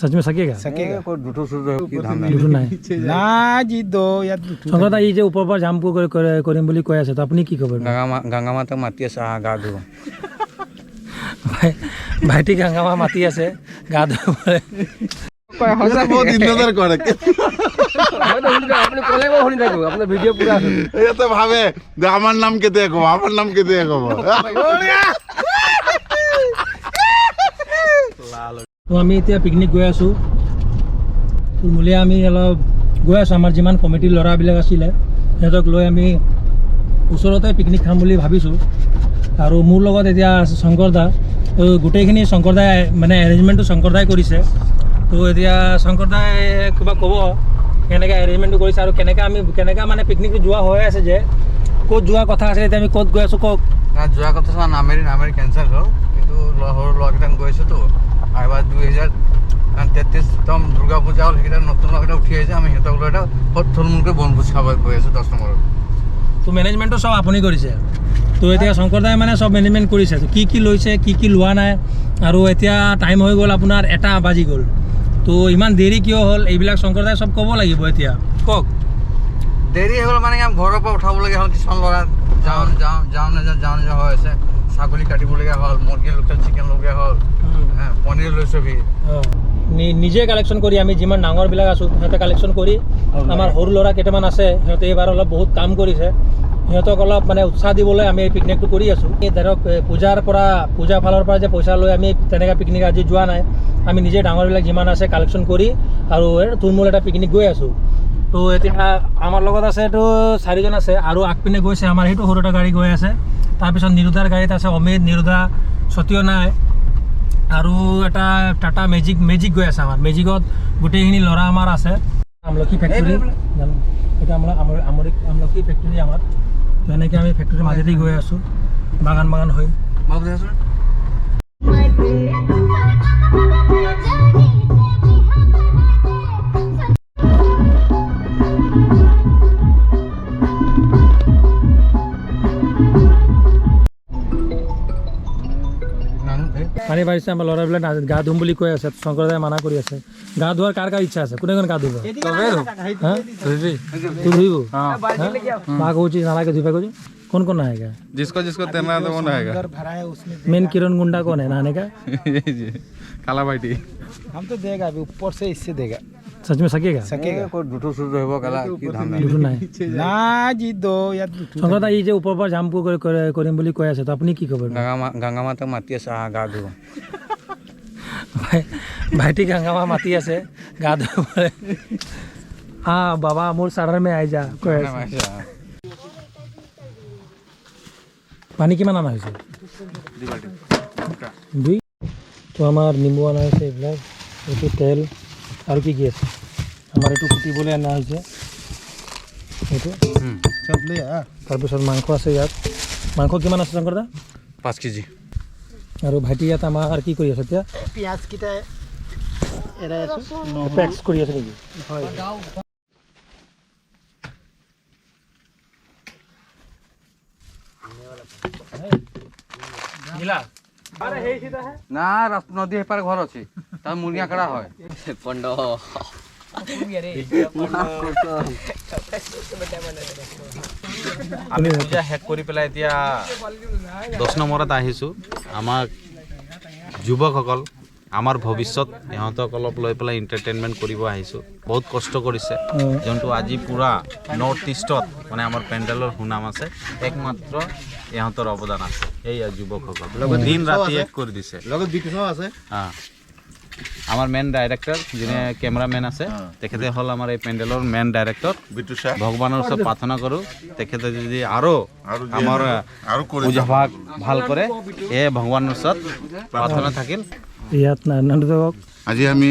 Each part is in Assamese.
सच में सकेगा? सकेगा। দুটো নাই। না জি, দো ইয়াত দুটো। শংকৰ দা, এই যে ওপৰৰ পৰা জাম্প কৰিম বুলি কৈ আছে, তো আপুনি কি ক'ব? গংগা মাতাক মাতি আছে, আহা গা ধুব। ভাইটি গংগা মা মাতি আছে গা ধুবলৈ। বহুত ইন্তজাৰ কৰে। ইয়াতে ভাবে যে আমাৰ নাম কেতিয়া ক'ব, আমাৰ নাম কেতিয়া ক'ব। তো আমি এতিয়া পিকনিক গৈ আছোঁ। তুলমূলীয়া আমি অলপ গৈ আছোঁ। আমাৰ যিমান কমিটিৰ ল'ৰাবিলাক আছিলে, সিহঁতক লৈ আমি ওচৰতে পিকনিক খাম বুলি ভাবিছোঁ। আৰু মোৰ লগত এতিয়া আছে শংকৰ দা। তো গোটেইখিনি শংকৰ দাই, মানে এৰেঞ্জমেণ্টটো শংকৰ দাই কৰিছে। তো এতিয়া শংকৰ দাই কিবা ক'ব, কেনেকৈ এৰেঞ্জমেণ্টটো কৰিছে আৰু কেনেকৈ আমি কেনেকৈ মানে পিকনিকটো যোৱা হৈ আছে, যে ক'ত যোৱা কথা আছিলে, এতিয়া আমি ক'ত গৈ আছোঁ, কওক। না, যোৱা কথা চোৱা, নামেৰি কেঞ্চেল হ'ল। কিন্তু সৰু ল'ৰাকেইটা গৈছেতো। আৰু এবাৰ 2033 একদম দুৰ্গা পূজা হ'ল, সেইকেইটা নতুন ল'ৰাকেইটা উঠি আহিছে। আমি সিহঁতক লৈ এটা থুলমূলকৈ বনভোজ খাব গৈ আছোঁ 10 নম্বৰত। তো মেনেজমেণ্টটো চব আপুনি কৰিছে। তো এতিয়া শংকৰ দাই মানে চব মেনেজমেণ্ট কৰিছে। তো কি কি লৈছে, কি কি লোৱা নাই, আৰু এতিয়া টাইম হৈ গ'ল আপোনাৰ 1টা বাজি গ'ল। তো ইমান দেৰি কিয় হ'ল, এইবিলাক শংকৰ দাই চব ক'ব লাগিব এতিয়া। কওক। দেৰি হৈ গ'ল মানে কি, আমি ঘৰৰ পৰা উঠাবলগীয়া হ'ল কিছুমান ল'ৰা। যাওঁ যাওঁ যাওঁ নাযাওঁ যাওঁ নাযাওঁ হৈ আছে। ছাগলী কাটিবলগীয়া হ'ল, মুৰ্গী, লোকেল চিকেন লগীয়া হ'ল, হা, পনীৰ লৈছোহি। অঁ, নিজে কালেকশ্যন কৰি, আমি যিমান ডাঙৰবিলাক আছোঁ, সিহঁতে কালেকশ্যন কৰি, আমাৰ সৰু ল'ৰা কেইটামান আছে, সিহঁতে এইবাৰ অলপ বহুত কাম কৰিছে। সিহঁতক অলপ মানে উৎসাহ দিবলৈ আমি এই পিকনিকটো কৰি আছোঁ। এই ধৰক পূজাৰ পৰা, পূজা ফালৰ পৰা যে পইচা লৈ আমি তেনেকৈ পিকনিক আজি যোৱা নাই। আমি নিজে ডাঙৰবিলাক যিমান আছে কালেকশ্যন কৰি আৰু এই থুলমূল এটা পিকনিক গৈ আছোঁ। তো এতিয়া আমাৰ লগত আছে এইটো চাৰিজন আছে আৰু আগপিনে গৈছে আমাৰ সেইটো সৰু এটা গাড়ী গৈ আছে। তাৰপিছত নিৰুদাৰ গাড়ীত আছে অমিত, নিৰুদা, সতীয় নাই আৰু এটা টাটা মেজিক, মেজিক গৈ আছে। আমাৰ মেজিকত গোটেইখিনি ল'ৰা আমাৰ আছে। আমলখি ফেক্টৰী জানো, এইটো আমাৰ আমলখি ফেক্টৰী আমাৰ। তো এনেকৈ আমি ফেক্টৰীৰ মাজেদি গৈ আছোঁ, বাগান বাগান হৈ। বাবু দেখাচোন। পানী বাঢ়িছে। আমাৰ ল'ৰাবিলাক গা ধুম বুলি কৈ আছে, শংকৰদাই মানা কৰি আছে। গা ধোৱাৰ কাৰ কাৰ ইচ্ছা আছে? কোনে কোনে গা ধুব? হা? तू धुइब? हाँ? माँ कହୁଛି नालागे धुइबा कहुଛି। कौन कौन नहाएगा? जिसको जिसको तैरना आता है वो नहाएगा। भरा है उसमें। मेन किरण गुंडा कौन है नहाने का? काला भाईटी। हम तो देगा अभी, ऊपर से इससे देगा। सच में सकेगा? सकेगा। দুটো চুৰ ধৰিব কালা কি ধান্দা। দুটো নাই। না জি, দো ইয়াত দুটো। শংকৰ দা, এই যে ওপৰৰ পৰা জাম্প কৰিম বুলি কৈ আছে, তো আপুনি কি ক'ব? গংগা মাতাক মাতি আছে, আহা গা ধুব। ভাইটি গংগা মা মাতি আছে গা ধুবলৈ। হা বাবা, মোৰ চাৰৰ মে আহি যা কৈ আছে। পানী কিমান অনা হৈছে? দুই। তো আমাৰ নিম্বু অনা হৈছে, এইবিলাক, এইটো তেল আৰু কি কি আছে আমাৰ, এইটো কুটিবলৈ অনা হৈছে এইটো। চব লৈ আহ। তাৰপিছত মাংস আছে ইয়াত। মাংস কিমান আছে, শংকৰ দা? 5 কেজি। আৰু ভাইটি ইয়াত আমাৰ কি কৰি আছে এতিয়া? পিঁয়াজ কেইটা এৰাই আছো। পেক্স কৰি আছে নেকি? হয়। নীলা। না, ৰাস্তা নদী সেইপাৰে ঘৰ আছে, তাত মুৰ্গী আঁকড়া হয়। আমি পূজা শেষ কৰি পেলাই এতিয়া 10 নম্বৰত আহিছোঁ। আমাক যুৱকসকল, আমাৰ ভৱিষ্যত, ইহঁতক অলপ লৈ পেলাই এণ্টাৰটেইনমেণ্ট কৰিব আহিছোঁ। বহুত কষ্ট কৰিছে, যোনটো আজি পূৰা নৰ্থ ইষ্টত মানে আমাৰ পেণ্ডেলৰ সুনাম আছে, একমাত্ৰ ইহঁতৰ অৱদান আছে। এইয়া যুৱকসকল দিন ৰাতি এক কৰি দিছে। লগত বিটুচাও আছে। আমাৰ মেইন ডাইৰেক্টৰ, যোনে কেমেৰামেন আছে, তেখেতে হ'ল আমাৰ এই পেণ্ডেলৰ মেইন ডাইৰেক্টৰ। বিটু শ্বাহ। ভগৱানৰ ওচৰত প্ৰাৰ্থনা কৰোঁ, তেখেতে যদি আৰু আৰু আমাৰ আৰু কৰি পূজা ভাগ ভাল কৰে, এয়ে ভগৱানৰ ওচৰত প্ৰাৰ্থনা থাকিল। ইয়াত নন্দক। আজি আমি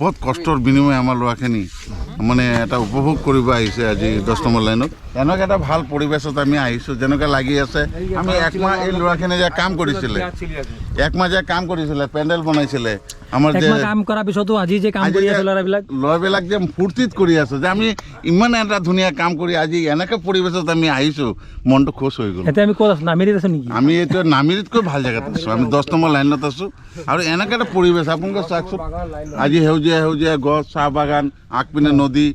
বহুত কষ্টৰ বিনিময়ে আমাৰ ল'ৰাখিনি মানে এটা উপভোগ কৰিব আহিছে আজি 10 নম্বৰ লাইনত। এনেকুৱা এটা ভাল পৰিৱেশত আমি আহিছোঁ, যেনেকুৱা লাগি আছে। আমি একমাহ এই ল'ৰাখিনি যে কাম কৰিছিলে, একমাহ যে কাম কৰিছিলে, পেণ্ডেল বনাইছিলে, আমাৰ যে কাম কৰাৰ পিছতো আজি যে কাম কৰি আছে ল'ৰাবিলাক, ল'ৰাবিলাক যে ফূৰ্তিত কৰি আছে যে আমি ইমান এটা ধুনীয়া কাম কৰি আজি এনেকৈ পৰিৱেশত আমি আহিছোঁ, মনটো খুচ হৈ গ'ল। এতিয়া আমি ক'ত আছোঁ? নামেৰিত আছোঁ নেকি? আমি এতিয়া নামেৰিতকৈ ভাল জেগাত আছোঁ, আমি 10 নম্বৰ লাইনত আছোঁ। আৰু এনেকৈ এটা পৰিৱেশ আপোনালোকে চাওকচোন, আজি সেউজীয়া সেউজীয়া গছ, চাহ বাগান, আগপিনে নদী,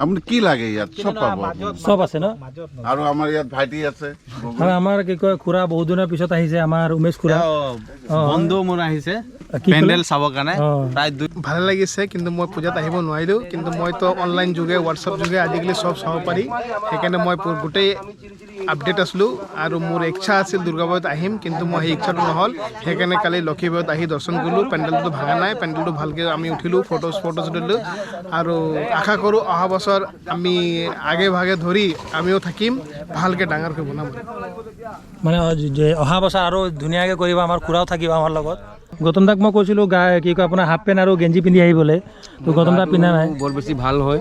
আপুনি কি লাগে ইয়াত চব পাব, চব আছে ন। আৰু আমাৰ ইয়াত ভাইটি আছে, আৰু আমাৰ কি কয় খুৰা বহুত দিনৰ পিছত আহিছে, আমাৰ উমেশ খুৰা বন্ধু মোৰ আহিছে পেণ্ডেল চাবৰ কাৰণে। প্ৰায় ভাল লাগিছে, কিন্তু মই পূজাত আহিব নোৱাৰিলোঁ। কিন্তু মইতো অনলাইন যোগে, হোৱাটছআপ যোগে আজিকালি চব চাব পাৰি, সেইকাৰণে মই গোটেই আপডেট আছিলোঁ। আৰু মোৰ ইচ্ছা আছিল দুৰ্গা পূজাত আহিম, কিন্তু মই সেই ইচ্ছাটো নহ'ল। সেইকাৰণে কালি লক্ষী পূজাত আহি দৰ্শন কৰিলোঁ। পেণ্ডেলটো ভাঙা নাই, পেণ্ডেলটো ভালকৈ আমি উঠিলোঁ, ফটো তুলিলোঁ। আৰু আশা কৰোঁ অহা বছৰ আমি আগে ভাগে ধৰি আমিও থাকিম, ভালকৈ ডাঙৰকৈ বনাম। মানে অহা বছৰ আৰু ধুনীয়াকৈ কৰিব, আমাৰ খুৰাও থাকিব আমাৰ লগত। গৌতম দাক মই কৈছিলোঁ গা কি কয় আপোনাৰ হাফ পেণ্ট আৰু গেঞ্জি পিন্ধি আহিবলৈ, তো গৌতম দা পিন্ধা নাই। বৰ বেছি ভাল নহয়,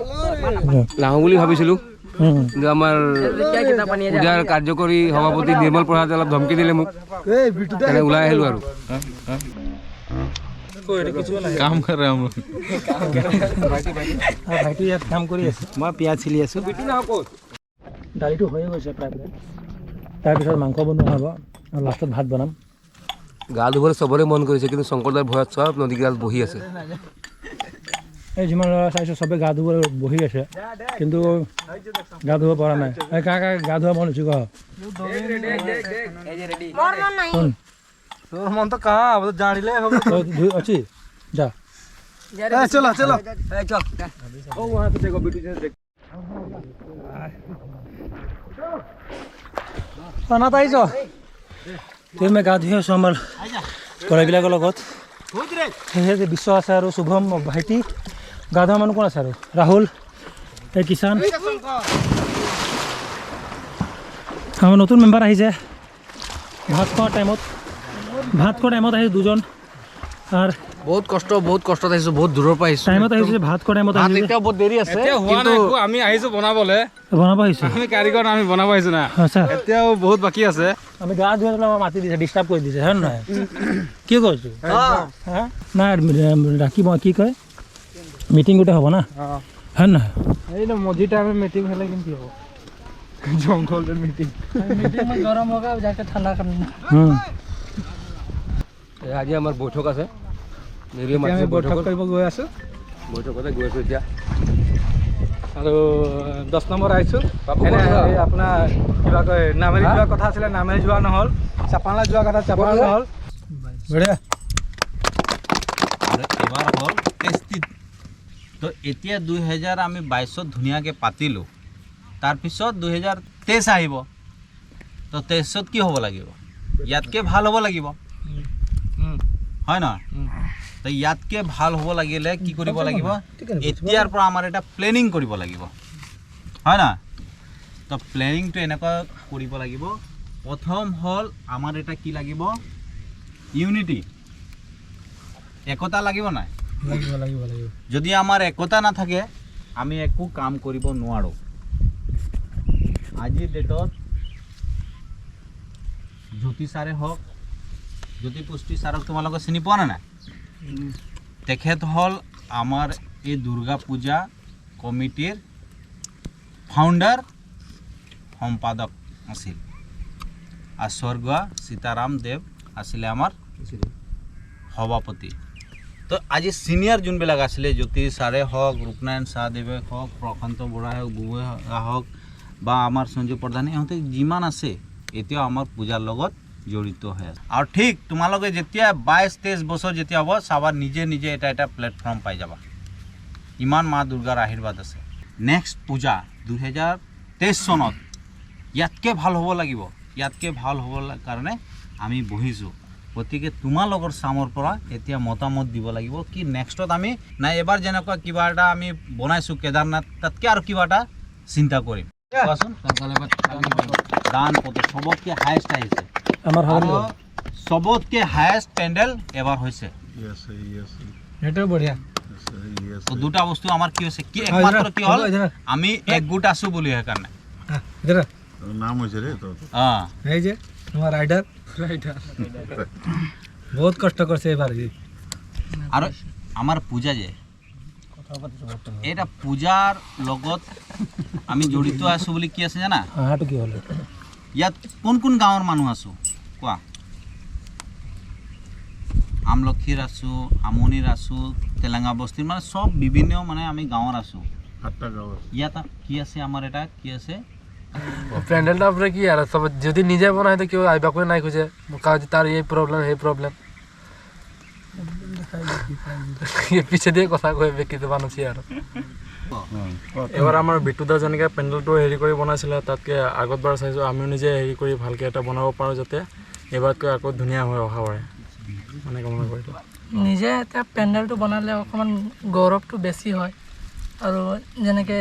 নাহোঁ বুলি ভাবিছিলোঁ, কিন্তু আমাৰ পূজাৰ কাৰ্যকৰী সভাপতি নিৰ্মল প্ৰসাদে অলপ ধমকি দিলে মোক, ওলাই আহিলোঁ আৰু। কাম কৰে ভাইটি, ইয়াত কাম কৰি আছে, মই পিঁয়াজ চিলি আছোঁ। দালিটো হৈয়ে গৈছে প্ৰায়, তাৰপিছত মাংস বনোৱা হ'ব আৰু লাষ্টত ভাত বনাম। গা ধুবলৈ চবৰে মন কৰিছে, কিন্তু শংকৰদাৰ ভয়ত চব নদীকেইডাল বহি আছে। এই যিমান ল'ৰা চাইছোঁ চবে গা ধুবলৈ বহি আছে, কিন্তু গা ধুব পৰা নাই। এই কা কা গা ধোৱা মন হৈছে ক? আছে যা। চলো চলো। অনাথ আহিছ? তুমি মই গা ধুই আছোঁ আমাৰ ল'ৰাবিলাকৰ লগত। সেই বিশ্ব আছে আৰু শুভম ভাইটি, গা ধোৱা মানুহ কোন আছে আৰু ৰাহুল, এই কিষাণ, আমাৰ নতুন মেম্বাৰ আহিছে। ভাত খোৱাৰ টাইমত, ভাত খোৱাৰ টাইমত আহিছে দুজন। আৰু বহুত কষ্ট, বহুত কষ্টত আহিছোঁ, বহুত দূৰৰ পৰা আহিছোঁ। টাইমত আহিছোঁ, ভাত খোৱা টাইমত আহিছোঁ। এতিয়াও বহুত দেৰি আছে, কিন্তু আমি আহিছোঁ বনাবলৈ, বনাব আহিছোঁ, আমি কাৰিকৰ, আমি বনাব আহিছোঁ না, এতিয়াও বহুত বাকী আছে। আমি গা ধুই পেলাই আমাক মাতি দিছে, ডিষ্টাৰ্ব কৰি দিছে, হয় নহয়? কি কৈছোঁ নাই, ৰাখিব কি কয় মিটিং গোটেই হ'ব না, হয় নহয়? মজি টাইমে মিটিং হ'লে কিন্তু হ'ব, জংঘল মিটিং গৰম হোগা যাকে ঠাণ্ডা करना। আজি আমাৰ বৈঠক আছে, বৈঠক কৰিব গৈ আছোঁ, বৈঠকতে গৈ আছোঁ এতিয়া। আৰু 10 নম্বৰ আহিছোঁ। আপোনাৰ কিবা কয় নামেৰি যোৱা কথা আছিলে, নামেৰি যোৱা নহ'ল, চাপানলা যোৱা কথা চাপানলা নহ'ল। বঢ়িয়া। আৰু এবাৰ হ'ল তেষ্টিত, তো এতিয়া 2000 আমি 22ত ধুনীয়াকৈ পাতিলোঁ, তাৰপিছত 2023 আহিব, তো 23ত কি হ'ব লাগিব? ইয়াতকৈ ভাল হ'ব লাগিব, হয় নহয়? তো ইয়াতকৈ ভাল হ'ব লাগিলে কি কৰিব লাগিব? এতিয়াৰ পৰা আমাৰ এটা প্লেনিং কৰিব লাগিব, হয় নহয়? তো প্লেনিংটো এনেকুৱা কৰিব লাগিব, প্ৰথম হ'ল আমাৰ এটা কি লাগিব? ইউনিটি, একতা লাগিব নাই? লাগিব লাগিব লাগিব। যদি আমাৰ একতা নাথাকে আমি একো কাম কৰিব নোৱাৰোঁ। আজিৰ ডেটত জ্যোতি ছাৰে হওক, জ্যোতি পুষ্টি ছাৰক তোমালোকে চিনি পোৱা নে নাই? তেখেত হ'ল আমাৰ এই দুৰ্গা পূজা কমিটিৰ ফাউণ্ডাৰ, সম্পাদক আছিল। আৰু স্বৰ্গীয় সীতাৰাম দেৱ আছিলে আমাৰ সভাপতি। তো আজি চিনিয়ৰ যোনবিলাক আছিলে, জ্যোতি ছাৰে হওক, ৰূপনাৰায়ণ চাহদেৱে হওক, প্ৰশান্ত বৰা হওক, বুবৈ হওক, বা আমাৰ সঞ্জু প্ৰধান, ইহঁতে যিমান আছে এতিয়াও আমাৰ পূজাৰ লগত জড়িত হৈ আছে। আৰু ঠিক তোমালোকে যেতিয়া 22-23 বছৰ যেতিয়া হ'ব, চাবা নিজে নিজে এটা এটা প্লেটফৰ্ম পাই যাবা। ইমান মা দুৰ্গাৰ আশীৰ্বাদ আছে। নেক্সট পূজা 2023 চনত ইয়াতকৈ ভাল হ'ব লাগিব, ইয়াতকৈ ভাল হ'ব কাৰণে আমি বহিছোঁ। গতিকে তোমালোকৰ চামৰ পৰা এতিয়া মতামত দিব লাগিব কি নেক্সটত আমি নাই এবাৰ যেনেকুৱা কিবা এটা আমি বনাইছোঁ কেদাৰনাথ, তাতকৈ আৰু কিবা এটা চিন্তা কৰিম। কোৱাচোন, দান পত্ৰ চবতকৈ হায়েষ্ট আহিছে আমাৰ, চবতকৈ হায়েষ্ট পেণ্ডেল এবাৰ হৈছে। সেইটো বঢ়িয়া। তো দুটা বস্তু আমাৰ কি হৈছে কি একমাত্ৰ কি হ'ল, আমি একগোট আছোঁ বুলি, সেইকাৰণে নাম হৈছে ৰে তো। এই যে তোমাৰ ৰাইডাৰ, ৰাইডাৰ বহুত কষ্ট কৰিছে এইবাৰ। আৰু আমাৰ পূজা যে এটা পূজাৰ লগত আমি জড়িত আছো বুলি কি আছে জানা? কি হ'ল ইয়াত কোন কোন গাঁৱৰ মানুহ আছো কোৱা? আমলখিৰ আছো, আমনিৰ আছো, তেলেঙ্গা বস্তিৰ, মানে চব বিভিন্ন মানে আমি গাঁৱৰ আছো। সাতটা গাঁও আছে ইয়াত। কি আছে আমাৰ এটা কি আছে প্যান্ডেলটা উপরে কি আর সব যদি নিজে বানায় তো কেউ আইবাকই নাই খুঁজে, কাজ তার এই প্রবলেম এই প্রবলেম পিছে দিয়ে কথা কয় ব্যক্তিটো বানাইছে। আৰু এবাৰ আমাৰ বিটুদা যেনেকৈ পেণ্ডেলটো হেৰি কৰি বনাইছিলে, তাতকৈ আগত বাৰ চাইছোঁ আমিও নিজে হেৰি কৰি ভালকৈ এটা বনাব পাৰোঁ, যাতে এইবাৰতকৈ আকৌ ধুনীয়া হয় অহা বাৰে, মানে কামনা কৰিলোঁ। নিজে এটা পেণ্ডেলটো বনালে অকণমান গৌৰৱটো বেছি হয়। আৰু যেনেকৈ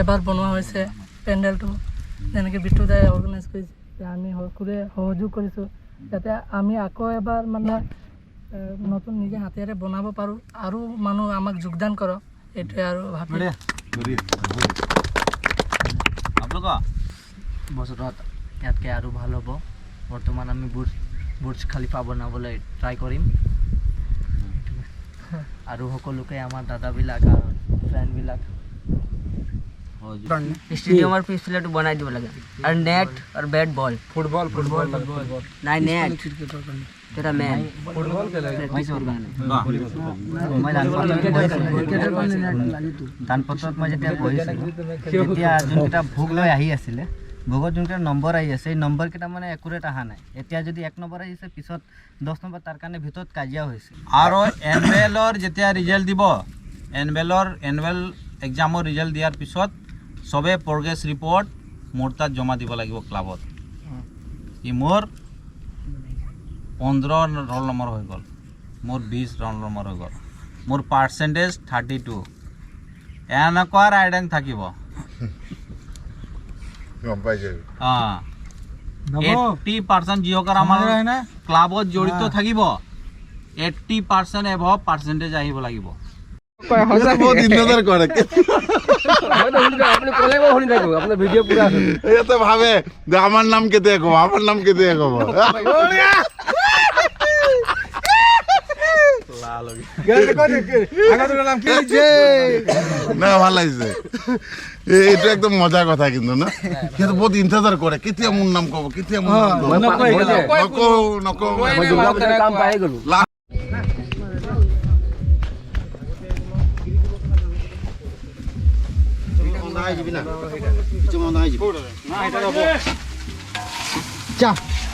এবাৰ বনোৱা হৈছে পেণ্ডেলটো, যেনেকৈ বিটুদাই অৰ্গেনাইজ কৰিছে, আমি সকলোৱে সহযোগ কৰিছোঁ যাতে আমি আকৌ এবাৰ মানে নতুন নিজে হাতেৰে বনাব পাৰোঁ আৰু মানুহ আমাক যোগদান কৰক, এইটোৱে আৰু ভাবি। বছৰত ইয়াতকৈ আৰু ভাল হ'ব। বৰ্তমান আমি বুৰ্জ খালিফা বনাবলৈ ট্ৰাই কৰিম আৰু সকলোকে আমাৰ দাদাবিলাক আৰু ফ্ৰেণ্ডবিলাক ষ্টেডিয়ামৰ পিছফালেটো বনাই দিব লাগে। আৰু নেট আৰু বেট বল, ফুটবল, ফুটবল নাই নেট এটা মেন ফুটবল দানপত্ৰত মই যেতিয়া পঢ়িছিলোঁ তেতিয়া যোনকেইটা ভোগ লৈ আহি আছিলে, ভোগত যোনকেইটা নম্বৰ আহি আছে, এই নম্বৰকেইটা মানে একুৰেট অহা নাই। এতিয়া যদি 1 নম্বৰ আহিছে, পিছত 10 নম্বৰ, তাৰ কাৰণে ভিতৰত কাজিয়া হৈছে। আৰু এনুৱেলৰ যেতিয়া ৰিজাল্ট দিব, এনুৱেলৰ এনুৱেল এক্সামৰ ৰিজাল্ট দিয়াৰ পিছত চবে প্ৰগ্ৰেছ ৰিপৰ্ট মোৰ তাত জমা দিব লাগিব ক্লাবত, কি মোৰ 15 ৰোল নম্বৰ হৈ গ'ল, মোৰ 20 ৰোল নম্বৰ হৈ গ'ল, মোৰ পাৰ্চেণ্টেজ 32, এনেকুৱা ৰাইডিং থাকিব। গম পাইছে? অঁ, 80% যিসকল আমাৰ ক্লাবত জড়িত থাকিব, 80% এভভ পাৰ্চেণ্টেজ আহিব লাগিব। ভাবে যে আমার নাম কেতিয়া কব, আমার নাম কেতিয়া কব। না ভাল লাগিছে, এইটো একদম মজা কথা কিন্তু না, সিহঁতে বহুত ইন্তজাৰ কৰে কেতিয়া মোৰ নাম কব, কেতিয়া মোৰ নাম কব। নকওঁ নকওঁ।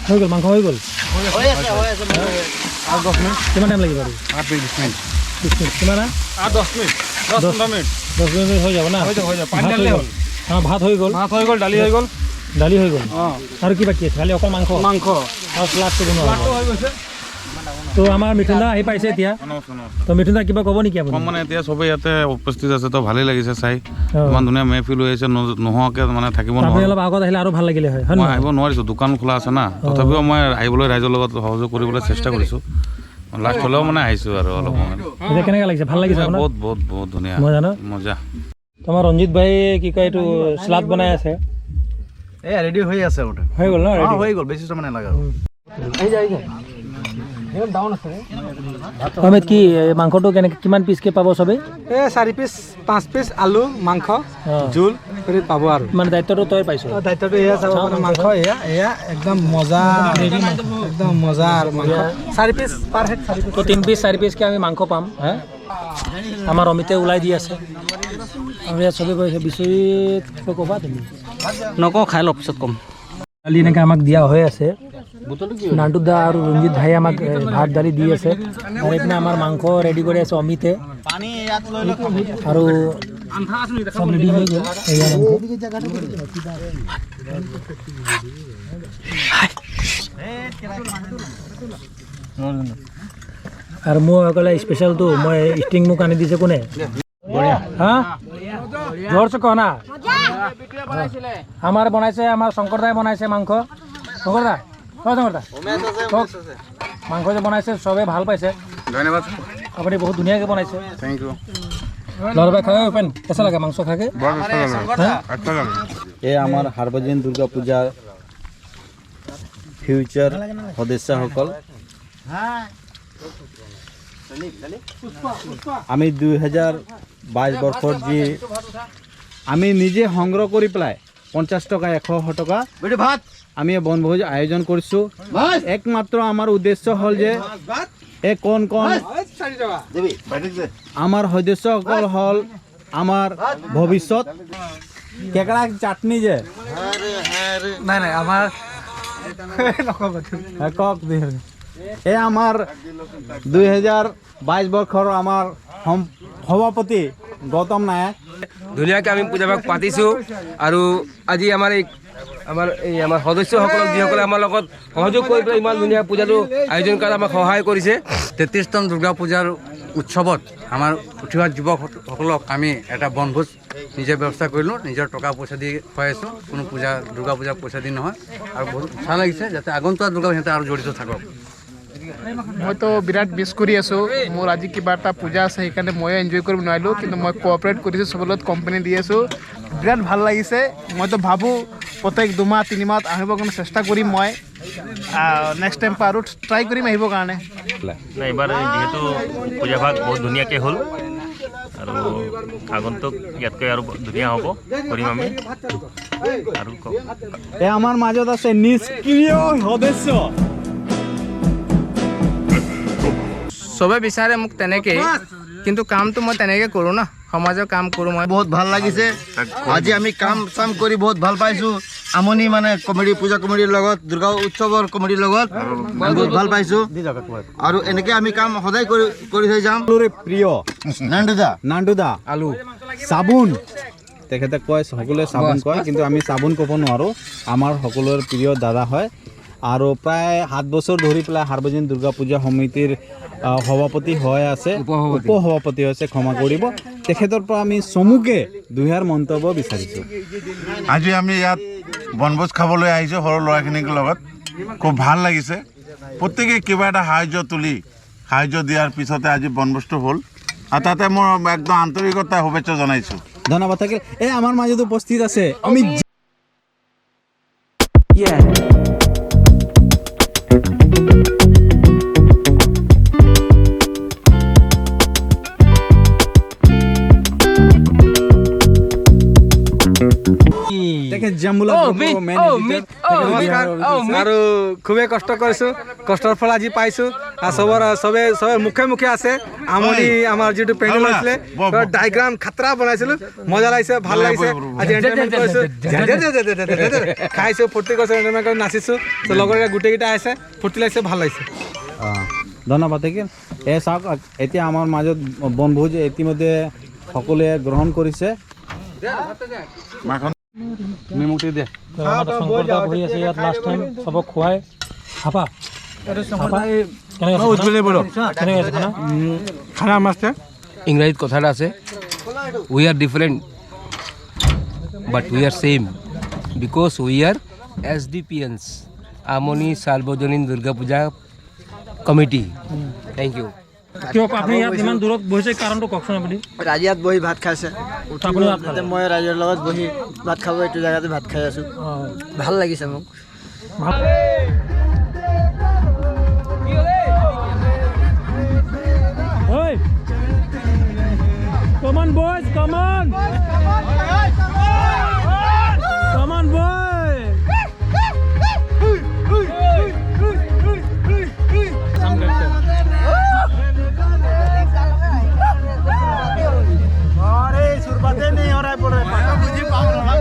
হৈ গ'ল মাংস, হৈ গ'ল। কিমান টাইম লাগিব আৰু? 20 মিনিট। কিমান? 10 মিনিট, 10 মিনিট, 10 মিনিট হৈ যাব না? ভাত হৈ গ'ল, ভাত হৈ গ'ল, দালি হৈ গ'ল, দালি হৈ গ'ল। আৰু কি বাকী আছে? খালি অকল মাংস, মাংস আৰু চালাডটো বনোৱা হৈ গৈছে। তো আমাৰ মিথুন দা আহি পাইছে এতিয়া। তো মিথুন দা কিবা ক'ব নেকি আপুনি? মানে এতিয়া চবেই ইয়াতে উপস্থিত আছে, তো ভালেই লাগিছে চাই। ইমান ধুনীয়া মেহফিল হৈ আছে, নোহোৱাকৈ মানে থাকিব নোৱাৰোঁ। অলপ আগত আহিলে আৰু ভাল লাগিলে হয়। মই আহিব নোৱাৰিছোঁ, দোকান খোলা আছে না, তথাপিও মই আহিবলৈ ৰাইজৰ লগত সহযোগ কৰিবলৈ চেষ্টা কৰিছোঁ। লাষ্ট হ'লেও মানে আহিছোঁ আৰু অলপ। কেনেকুৱা লাগিছে? ভাল লাগিছে? বহুত বহুত বহুত ধুনীয়া, মজা। তোমাৰ ৰঞ্জিত ভাই কি কয় এইটো চালাড বনাই আছে। এই ৰেডি হৈ আছে, হৈ গ'ল ন? হৈ গ'ল, বেছি সময় নালাগে। অমিত, কি মাংসটো কেনেকৈ কিমান পিচকে পাব চবেই? এই 4 পিচ 5 পিচ আলু মাংস জোল কৰি পাব। আৰু মানে দায়িত্বটো তই পাইছ? দায়িত্বটো এয়া চাব, মাংস এয়া এয়া একদম মজা, একদম মজা। আৰু মাংস 4 পিচ পাৰ হেড, 4 পিচ। তো 3 পিচ 4 পিচকে আমি মাংস পাম। হা, আমাৰ অমিতে ওলাই দি আছে। আৰু ইয়াত চবেই কৈছে বিচৰিত কিবা ক'বা তুমি? নকওঁ, খাই লওক পিছত ক'ম। দালি এনেকৈ আমাক দিয়া হৈ আছে। নান্টু দা আৰু ৰঞ্জিত ভাই আমাক ভাত দালি দি আছে। আৰু এইপিনে আমাৰ মাংস ৰেডি কৰি আছে অমিতে। আৰু চব ৰেডি হৈ গ'ল। এয়া মাংস। আৰু মোৰ অকলে স্পেচিয়েলটো মই ষ্টিং মোক আনি দিছে কোনে? হা, জোৰছে কহ না। আমাৰ বনাইছে, আমাৰ শংকৰ দাই বনাইছে মাংস। শংকৰ দা, অ শংকৰ দা, মাংস যে বনাইছে চবে ভাল পাইছে। ধন্যবাদ, আপুনি বহুত ধুনীয়াকৈ বনাইছে। Thank you. লৰা ভাই খাই পেন কেঁচা লাগে মাংস খাকে। এই আমাৰ সাৰ্বজনীন দুৰ্গা পূজাৰ ফিউচাৰ সদস্যসকল, আমি 2022 বৰ্ষৰ যি আমি নিজে সংগ্ৰহ কৰি পেলাই 50 টকা 100 টকা আমি বনভোজ আয়োজন কৰিছোঁ। একমাত্ৰ আমাৰ উদ্দেশ্য হ'ল যে এই কণ কণ আমাৰ সদস্যসকল হ'ল আমাৰ ভৱিষ্যত। কেকড়া চাটনি যে নাই নাই আমাৰ কওক, এই আমাৰ 2022 বৰ্ষৰ আমাৰ সভাপতি গৌতম নায়ক। ধুনীয়াকৈ আমি পূজাভাগ পাতিছোঁ আৰু আজি আমাৰ এই আমাৰ সদস্যসকলক যিসকলে আমাৰ লগত সহযোগ কৰি পেলাই ইমান ধুনীয়া পূজাটো আয়োজন কৰাত আমাক সহায় কৰিছে। 33তম দুৰ্গা পূজাৰ উৎসৱত আমাৰ উঠি অহা যুৱকসকলক আমি এটা বনভোজ নিজে ব্যৱস্থা কৰিলোঁ, নিজৰ টকা পইচা দি খুৱাই আছোঁ, কোনো পূজা দুৰ্গা পূজাৰ পইচা দি নহয়। আৰু বহুত উৎসাহ লাগিছে যাতে আগন্তুক দুৰ্গা সিহঁতে আৰু জড়িত থাকক। মইতো বিৰাট মিছ কৰি আছোঁ। মোৰ আজি কিবা এটা পূজা আছে, সেইকাৰণে ময়ো এনজয় কৰিব নোৱাৰিলোঁ, কিন্তু মই কোঅপাৰেট কৰিছোঁ, চবৰ লগত কোম্পানী দি আছোঁ। বিৰাট ভাল লাগিছে। মইতো ভাবোঁ প্ৰত্যেক 2 মাহ 3 মাহত আহিবৰ কাৰণে চেষ্টা কৰিম। মই নেক্সট টাইম আৰু ট্ৰাই কৰিম আহিবৰ কাৰণে। এইবাৰ যিহেতু পূজাভাগ বহুত ধুনীয়াকৈ হ'ল আৰু আগন্তুক ইয়াতকৈ আৰু ধুনীয়া হ'ব কৰিম আমি। আৰু এই আমাৰ মাজত আছে নিষ্ক্ৰিয় সদস্য। চবে বিচাৰে মোক তেনেকেই, কিন্তু কামটো মই তেনেকৈ কৰোঁ না, সমাজৰ কাম কৰোঁ মই। বহুত ভাল লাগিছে আজি, আমি কাম চাম কৰি বহুত ভাল পাইছোঁ। আমনি মানে কমেডি পূজা কমিটিৰ লগত, দুৰ্গা উৎসৱৰ কমিটিৰ লগত বহুত ভাল পাইছোঁ আৰু এনেকৈ আমি কাম সদায় কৰি কৰি থৈ যাম। প্ৰিয় নাণ্ডুদা, নাণ্ডুদা আলু চাবোন, তেখেতে কয় সকলোৱে চাবোন কয়, কিন্তু আমি চাবোন ক'ব নোৱাৰোঁ। আমাৰ সকলোৰে প্ৰিয় দাদা হয় আৰু প্ৰায় 7 বছৰ ধৰি পেলাই সাৰ্বজনীন দুৰ্গা পূজা সমিতিৰ সভাপতি হৈ আছে, উপসভাপতি হৈছে, ক্ষমা কৰিব। তেখেতৰ পৰা আমি চমুকে দুহাৰ মন্তব্য বিচাৰিছোঁ। আজি আমি ইয়াত বনভোজ খাবলৈ আহিছোঁ সৰু ল'ৰাখিনিৰ লগত, খুব ভাল লাগিছে। প্ৰত্যেকে কিবা এটা সাহাৰ্য তুলি সাহাৰ্য দিয়াৰ পিছতে আজি বনভোজটো হ'ল আৰু তাতে মোৰ একদম আন্তৰিকতা শুভেচ্ছা জনাইছোঁ। ধন্যবাদ থাকিল। এই আমাৰ মাজত উপস্থিত আছে অমিত। আৰু খুবেই কষ্ট কৰিছোঁ, কষ্টৰ ফল আজি পাইছোঁ। আৰু চবৰ চবে চবে মুখে মুখে আছে। আমনি আমাৰ যিটো পেণ্ডেল হৈছিলে ডায়েগ্ৰাম খাতৰা বনাইছিলোঁ, মজা লাগিছে, ভাল লাগিছে। আজি এণ্টাৰটেইনমেণ্ট কৰিছোঁ, খাইছোঁ, ফূৰ্তি কৰিছোঁ, এণ্টাৰটেইনমেণ্ট কৰি নাচিছোঁ। লগৰ গোটেইকেইটা আহিছে, ফূৰ্তি লাগিছে, ভাল লাগিছে। ধন্যবাদ থাকিল। এই চাওক এতিয়া আমাৰ মাজত বনভোজ ইতিমধ্যে সকলোৱে গ্ৰহণ কৰিছে। বহি আছে ইয়াত লাষ্ট টাইম চবক খুৱাই। হাপা খানা মাছ ইংৰাজীত কথা এটা আছে, we are different but we are same because we are S D P Ns, Amoni Sarbojanin Durga Puja committee. Thank you. কিয় আপুনি ইয়াত ইমান দূৰত বহিছে, কাৰণটো কওকচোন। আপুনি ৰাজিয়াত বহি ভাত খাইছে, মই ৰাইজৰ লগত বহি ভাত খাব এইটো জেগাতে ভাত খাই আছোঁ, ভাল লাগিছে মোক।